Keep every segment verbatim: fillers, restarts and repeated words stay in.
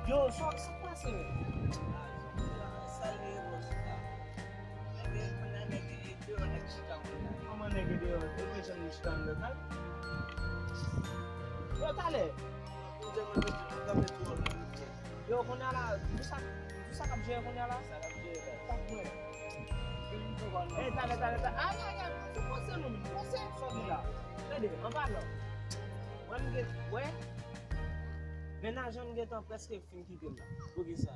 Yo, sa, sa k pase menm? Salye, bòs la. Ebyen, kounye a nèg e deyò, nèg chita kounye a. Kòman nèg e deyò? Yo bezwen nou chita anndan kay? Yo, talè. Yo, kounye a la, di sa, di sa k ap jere kounye a la? Sa k ap jere la. Sa k mwen. Ey, talè, talè, talè. Ay, ay, ay, se panse nou menm. Panse sa w gen la. Tande, an palan. Mwen, m gen, wè, mennaj an m gentan prèske fin kite m la. Poukisa?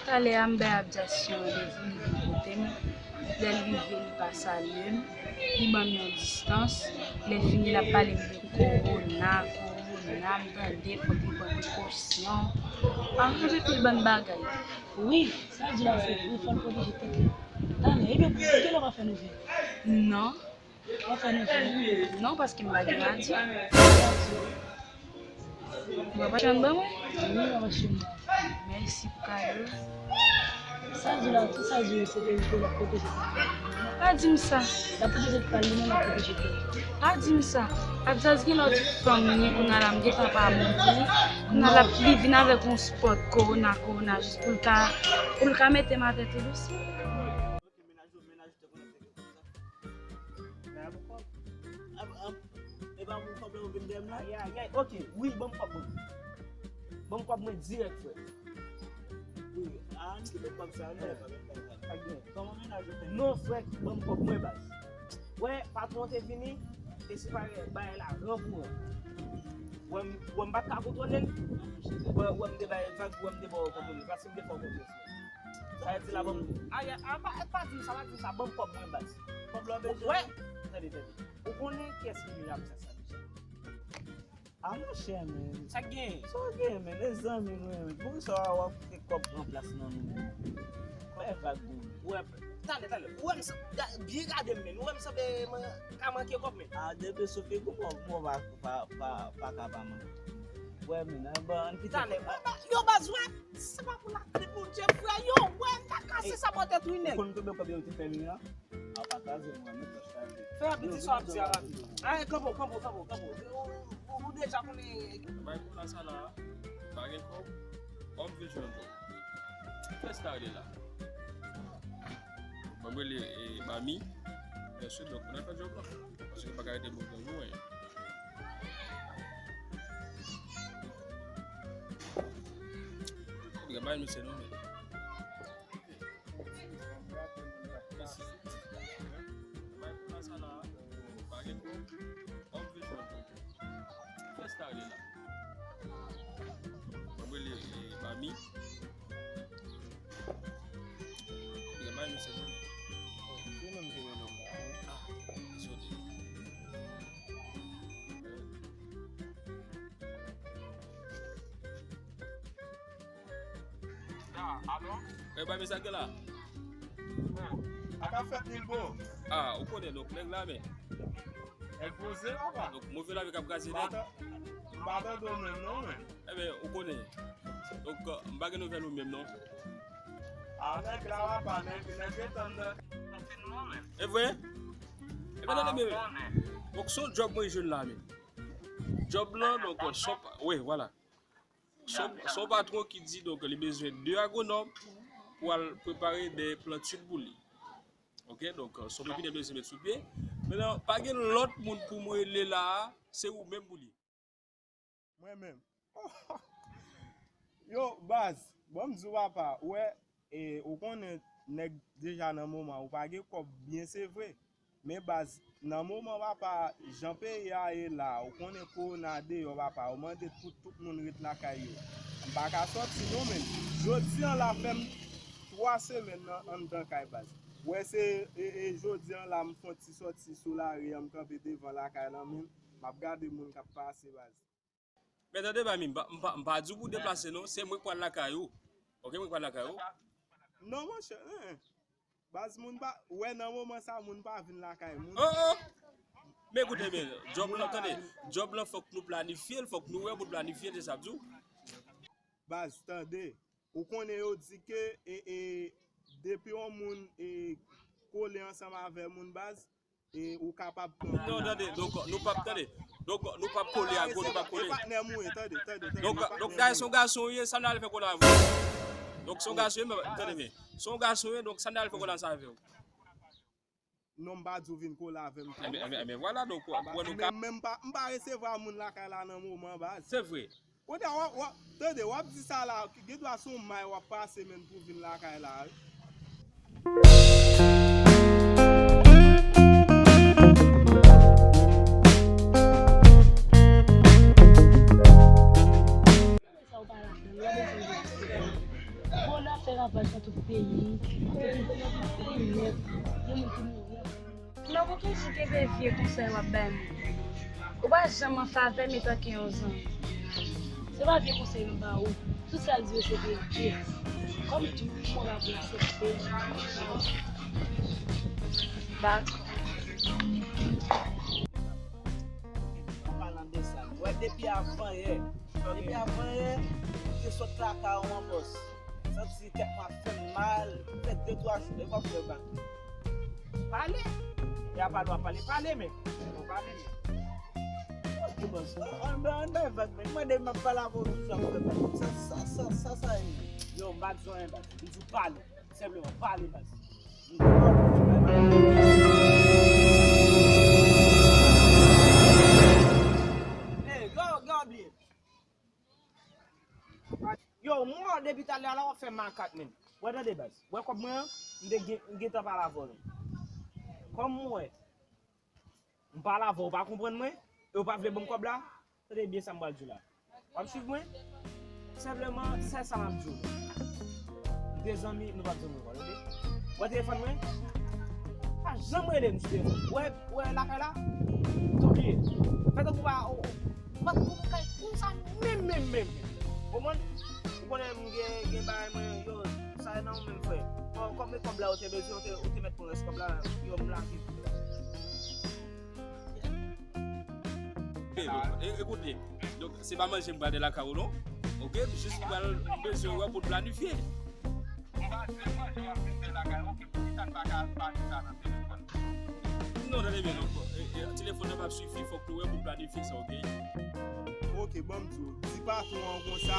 Talè a m bay Abdias yon randevou, li vin kote m. Lè l rive, li pa salye m. Li ban m yon distans. Lè fini, l ap pale m de kowona, kowona, m tande, fòk li pran prekosyon. Anfen, anpil bann bagay. Wi, sa di la se vre, fò l pwoteje tèt li. Talè, ebyen, pou ki lè w ap fè nouvèl? Non. W ap fè nouvèl? Non, paske m pa gen radyo. Ou pa janm ban mwen? Wi, w ap achte yon. Mèsi pou kado. Sa di la, tout sa di yo, se verite, l ap pwoteje tèt li. Pa di m sa. L ap pwoteje tèt li, men l ap pwoteje tèt li. Pa di m sa. Abdias gen lòt fanm li, kounye a la m gentan pa moun pou li. Kounye a l ap li vin avèk yon spòt kowona, kowona, jis pou l ka, pou l ka mete m atè tou dousman. Mennaj ou, mennaj ou te konn ap fè kèk sa. Mennaj ou kòb. Ap, ap, e pa pou kòb la ou vin dèyè m la? Ay, ay, ay, oke, wi, ban m kòb mwen. Ban m kòb mwen dirèk, frè. Wi, a, ann kite kòb sa, nou pa gen kòb sa. Kòman mennaj ou fè? Non, frè, ban m kòb mwen, baz. Wè, patwon te vini, te separe bagay la ran pou ran. Wè, m, wè, m pa t ka kontwole l. Wè, wè, m te bay vag, wè, m te ba w kontwole l. Paske m te fè w konfyans. Sa vle di la, ban m. Ay, ay, pa, pa di m sa, pa di m sa, ban m kòb mwen, baz. Kòb la w bezwen? Wè, tande, tande. Ou konnen kiyès ki vini ap sa, sa deja? A, monchè, men. Sa k gen? Sa w gen, men, e zanmi nou, men. Poukisa w ap kite kòb pran plas nan nou, men? Fè vag, men. Wè, talè, talè. Ou wè m sa, ga-, byen gade m, men. Ou wè m sanble mwen ka manke kòb, men. A, depi sou figi w, mwen, mwen pa, pa, pa, pa ka pa manke. Wè, men, nan ban, ann kite. Talè, wè, ba, yo, baz, wè. Se pa pou lakte Bondye, frè, yo, wè, m ta kase sa bò tèt ou, nèg. Ou konn konbyen kòb yo te fè li an? A pa kraze mwen, men pòch la vle. Fè yon piti sòti a rapi. Ay, kanpe, kanpe, kanpe, kanpe. Ou, ou, ou deja konnen. Bay pou la sa la, pa gen kòb, kòb vle jwenn kòb. Fè sa rele la. Ban m rele, e, Mami. Byen si, donk, n a fè djòb la. Paske pa ka rete moun nan nou, en. Byen, bay nou se nou, men. Alo? E, ba, men sa gen la? Sa k ap fèt, Nilbo? A, ou konnen, donk, nèg la, men. Nèg poze, papa. Donk, move lavi k ap kraze nèg. M pa tande w menm, non, men. Ebyen, ou konnen. Donk, m pa gen nouvèl ou menm, non. A, nèg la, papa, nèg, nèg gentan nan konfinman, men. E vre? Ebyen, tande, men. Donk, se yon djòb mwen jwenn la, men. Djòb lan, donk, se yon pa-, wi, vwala. Se yon, se yon patwon ki di, donk, li bezwen de agwonòm pou al prepare de planti pou li. Oke, donk, se yon pepinè li bezwen met sou pye. Mentnan, pa gen lòt moun pou m rele la a, se ou menm pou li. Mwen menm. Yo, baz, bon, m di w, papa, ou wè, e, ou konnen nèg deja nan moman, ou pa gen kòb byen, se vre. Men baz, nan moman, papa, jan peyi a ye la, ou konnen kowona deyò, papa, ou mande pou tout moun ret lakay yo. M pa ka sòti non, men. Jodi a la fè m Twa semèn nan anndan kay baz. Ou wè se e, e, jodi an la m fè yon ti sòti sou lari an, m kanpe devan lakay lan menm, m ap gade moun k ap pase baz. Men tande ba mi, m pa, m pa, m pa di w pou deplase non, se mwen k pral lakay ou. Ok, mwen k pral lakay ou. Non monchè, en. Baz moun pa, ou wè nan moman sa moun pa vin lakay moun. Oh, oh! Men koute byen, djòb lan, tande, djòb lan fòk nou planifye l, fòk nou wè pou n planifye l, se sa m di w. Baz, tande, ou konnen yo di ke e, e, depi yon moun e, kole ansanm avè moun baz, e, ou kapab pran moun. Non, tande, donk nou p ap, tande, donk nou p ap kole ak ou, nou p ap kole. E patnè m ou ye, tande, tande, tande. Donk, donk dayè se yon gason ou ye, sa n al fè kole avè w? Donk se yon gason ou ye, men, tande byen. Se yon gason ou ye, donk sa n al fè kole ansanm avè w? Non, m pa di w vin kole avè m tou. Enben, enben, enben, vwala, donk, w, w, nou ka. Men, men m pa, m pa resevwa moun lakay la nan moman, baz. Se vre. Kounye a, w, w, tande, w ap di sa la, gen dwa se yon may w ap pase menm pou vin lakay la, wi. Sa ou pa ladan l, w ap bezwen de espere. Bonè ap fè ravaj nan tout peyi, kote gen moun ki mouri. Nan okenn jou kenbe vye konsèy w ap bay moun. Ou pa janm an favè m etanke yon zanmi. Se pa vye konsèy m ba ou. Tout sa l di yo se verite. Kòm di w, mwen pa vle aksepte. Dakò. An palan de sa, m wè depi avan yè, depi avan yè, m te sot lakay ou an bòs. Santi tèt mwen ap fè m mal, fè de twa jou, e w ap fè bak. Pale! E apa nou ap pale? Pale, men. Bon, pale, men. Ok, bòs. An, an, an, bay vag, men. Mwen, de m ap pale avè w, toujou ap fè bak. Sa, sa, sa, sa, sa ye? Yo, m pa di w anyen, bak. M di w pale. Senpleman, pale, baz. Hey, gwa, gwa, bliye. Yo, mwen, depi talè a la, w ap fè makak, menm. Wè, tande, baz. Wè kòb mwen an, m te gen, m gentan pale avè w, menm. Kòm mwen, m pale avè w, ou pa konprann mwen, e ou pa vle ban m kòb la, tande byen sa m pral di w la. W ap swiv mwen? Senpleman, sèl sa m ap di w. M gen zanmi, nou p ap janm wè kòl, oke? Wè telefòn mwen? Pa janm rele m sou telefòn. Wè, wè lakay la? Tou bliye. Fè tankou pa, ou, ou, ou pa t pou kay konsa menm, menm, menm, menm. Konprann? Ou konnen m gen, gen bagay mwen, yo, sa nan ou menm, frè. Kòm, kòm e kòb la ou te bezwen, ou te, ou te mèt pran rès kòb la, yo, m lage. Ok, donk, e, ekoute, donk, se pa manje m pral de lakay ou non. Ok, m jis pral bezwen wè pou n planifye. Non, tande byen, donk, e, e, telefòn nan p ap sifi, fòk nou wè pou n planifye sa, ok? Ok, ban m di w, di patwon an konsa,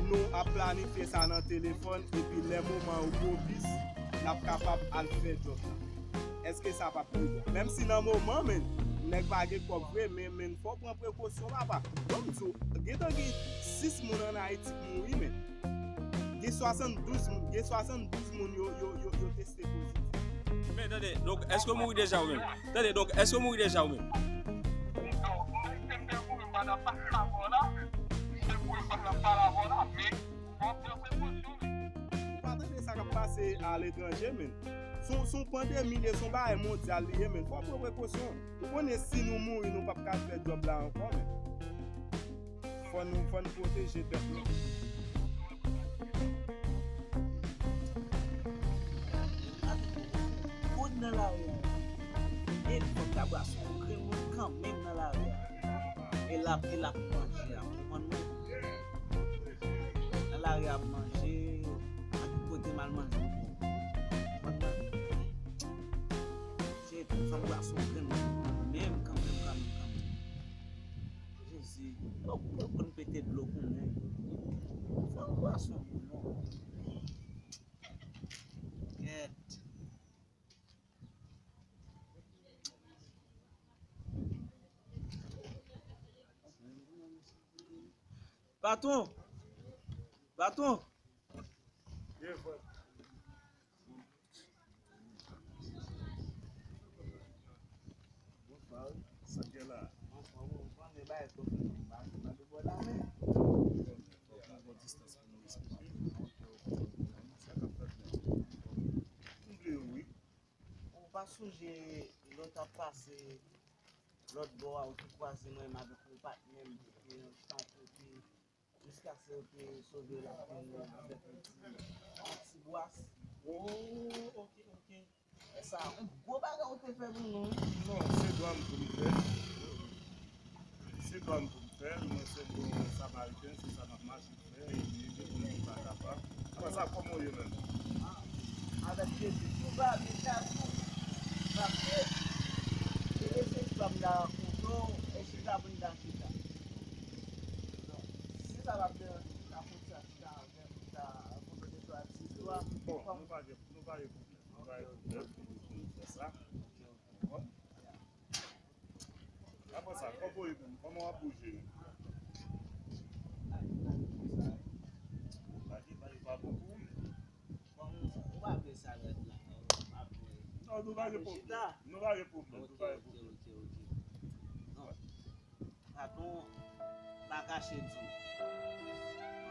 nou ap planifye sa nan telefòn, epi lè moman yo pwopis, n ap kapab al fè djòb la. Èske sa p ap pi bon? Menm si nan moman, men, nèg pa gen kòb vre, men, men, fò w pran prekosyon, papa. Ban m di w, gentan gen sis moun ann Ayiti k mouri, men. Gen swasanndouz moun, gen swasanndouz moun yo, yo, yo, yo teste pozitif. Men, tande, donk, èske w mouri deja ou menm? Tande, donk, èske w mouri deja ou menm? Non, mwen, si m te mouri, m pa t ap pale avè w la. Si m te mouri, m pa t ap pale avè w la, men, fò w pran prekosyon, men. Ou pa tande sa k ap pase aletranje, men. Se yon, se yon pandemi li ye, se yon bagay mondyal li ye, men. Fò w pran prekosyon. Ou konnen si nou mouri, nou p ap ka fè djòb la ankò, men. Fò nou, fò n pwoteje tèt nou. Moun nan lari a. E fòk ta brase yon grenn moun kanmenm nan lari a. E l ap, e l ap manje a, konprann mwen? Nan lari a ap manje, a tout kote m al manje. Konprann mwen? Se fòk brase yon grenn moun kanmenm, kanmenm, kanmenm, kanmenm. Jezi, ou, ou konn pete dlo pou mwen. Fò w bwè sou moun non. Kèt. Patwon. Patwon. Bonswa, wi. Sa k gen la? Anfòm, ou konnen bagay twò fè nou pa, pa de bò la, men. Fòk nou gen distans pou nou respekte. Sa k ap fèt menm? Pa sonje lè w t ap pase lòt bò a, ou te kwaze mwen menm avèk yon patnè m ki te nan chita yon kote, jiskaske yo te sove lavi nou avèk yon ti, yon ti bwas. Oh, ok, ok. E sa, yon gwo bagay ou te fè pou nou, wi. Non, se dwa m pou m fè. Se dwa m pou m fè l. Mwen se yon Samariten, se sa m ap mache fè, epi ede moun ki pa kapab. Apre sa, kòman w ye menm? Ah, avèk Jezi, tou va byen, chak jou. Paske, e se istwa m ta rakonte w, e chita pou n ta chita. Donk, si sa pa t deranje w, ta konn sa chita avè m, ta rakonte de twa ti istwa. Bon, nou pa gen, nou pa gen pwoblèm. Nou pa gen pwoblèm. Nou fè sa. Bon. Apre sa, kòman w ye menm? Kòman w ap bouje menm? Bagay pa bon pou ou menm. Bon, ou pa vle sa rèd la, ou pa vle. Non, nou pa gen pwoblèm. Nou pa gen pwoblèm, nou pa gen pwoblèm. Ok, ok, ok. Non. Patwon, pa kache di w.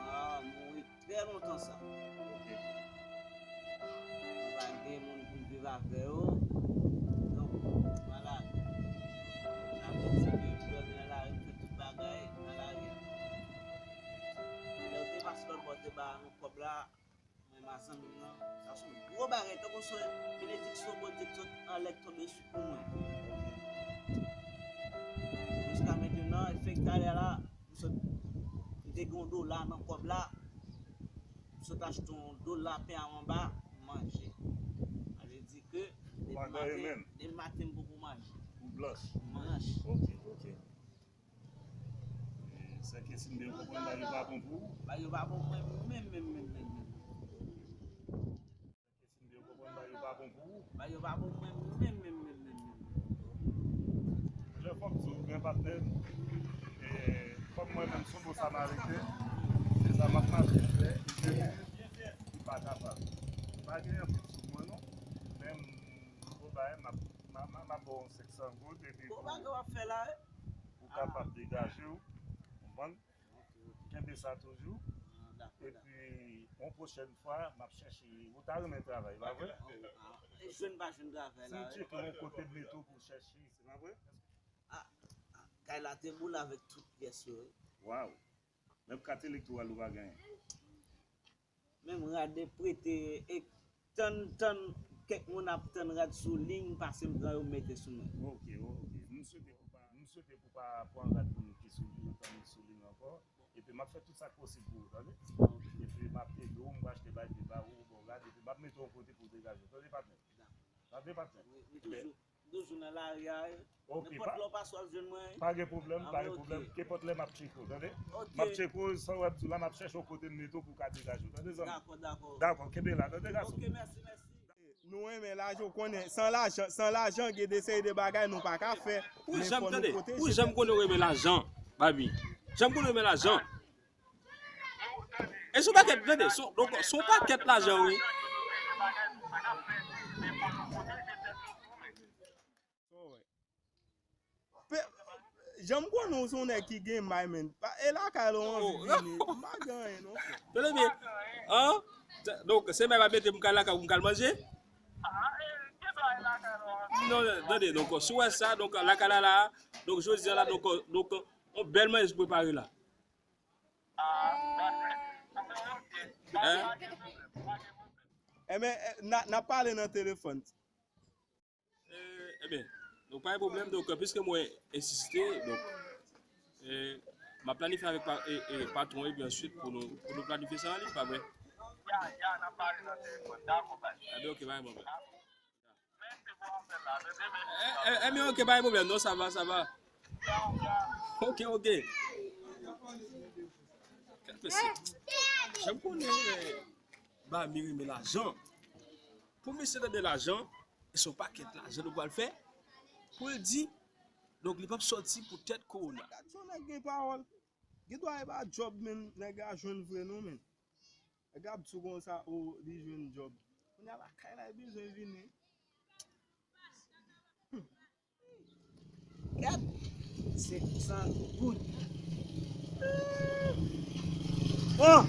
Ah, mouri trè lontan sa. Ok. Nou pa gen moun pou n viv avè yo. Donk, malad. Sa vle di ke m dòmi nan lari, m fè tout bagay nan lari a. Lè yo te pase lòt bò, te ba nou kòb la, mwen, mazanmi m nan. Sa se yon gwo bagay, tankou se yon benediksyon Bondye ki sot anlè k tonbe sou pou mwen. Jiska mentenan, e fèk talè la, m sot, m te gen yon dola nan kòb la, m sot achte yon dola pen a manba, m manje. Sa vle di ke depi maten, depi maten m poko manje. Ou blanch? Blanch. Ok, ok. E, sè Kesin, byen konprann, bagay yo pa bon pou ou? Bagay yo pa bon pou mwen menm, menm, menm, menm, menm. Sè Kesin, byen konprann, bagay yo pa bon pou ou? Bagay yo pa bon pou mwen menm, menm, menm, menm, menm. Monchè, fò m di w, gen patnè m, e, kòm mwen menm, se yon bon Samariten, se sa m ap mache fè, ede moun ki pa kapab. Pa gen anpil sou mwen, non, men m, bon, bagay, m ap, m ap, m ap ba w yon senk san goud, epi pou, pou w kapab degaje w, konprann? Kenbe sa toujou. Epi, yon pwochèn fwa, m ap chèche. Ou ta renmen travay, pa vre? Jwenn pa jwenn travay la. Si w tcheke yon kote m mete w pou w chèche, se pa vre? Ah, kay la te boule avèk tout pyès yo, wi. Waw. Menm kat elektoral ou pa genyen. Menm rad e prete, e tann, tann, kèk moun ap tann rad sou liy, m pase m pran yo, m mete sou mwen. Ok, ok. M swete pou pa, m swete pou pa pran rad moun ki sou liy, yo tann sou liy ankò. Epi m ap fè tout sa k posib pou ou, tande? Epi m ap ede w, m achte bagay, epi ba ou, bon, rad, epi m ap mete w yon kote pou w degaje w. Tande, patnè? Tande, patnè? Wi, wi, toujou. Toujou nan lari a, wi. Ok, nenpòt lè w pase w ap jwenn mwen, wi. Pa gen pwoblèm, pa gen pwoblèm. Kenpòt lè m ap tcheke w, tande? Ok. M ap tcheke w, sa w ap di w la, m ap chèche yon kote m mete w pou w ka degaje w, tande, zanmi? Dakò, dakò. Dakò, kenbe la, tande, gason? Ok, mèsi, mèsi. Nou renmen lajan, w konnen, san lajan, san lajan, gen de seri de bagay nou pa ka fè, men fò nou pwoteje tèt nou. Ou janm konnen w renmen lajan, Babi? Janm konnen w renmen lajan? E se yon pakèt, tande, se, donk, se yon pakèt lajan, wi. Pe-, jan m konnen w se yon nèg ki gen may, men. Pa, e lakay la w anvi vini. M pa gen anyen, non, frè. Tande byen. An? T-, donk, se may pa mete m kay lakay pou m kal manje? Non, tande, donk, si w wè sa, donk, lakay la la, donk, jodi a la, donk, donk, yon bèl manje prepare la. Hein? Enben, n a, n a pale nan telefòn. Eh, enben, donk, pa gen pwoblèm. Donk, piske mwen ensiste, donk, eh, m ap planifye avèk pa-, eh, eh, patwon, epi answit pou nou, pou nou planifye sa an liy, pa vre? Ya, ya, n ap pale nan telefòn. Dakò, baz. Enben, ok, pa gen pwoblèm. Eh, eh, eh, men ok, pa gen pwoblèm, non, sa va, sa va. Ok, ok. Kèt mesye. Jan m konnen, eh, Bami renmen lajan. Pou misye tande lajan, e se yon pakèt lajan nou pral fè. Pou l di, donk, li p ap sòti poutèt kowona. Gad yon nèg gen pawòl. Gen dwa e pa djòb, men, nèg la jwenn vre, non, men. Nèg ap di w konsa, o, li jwenn djòb. Kounye a lakay la, li bezwen vini. Hmm. Gad, senk san goud. Bon,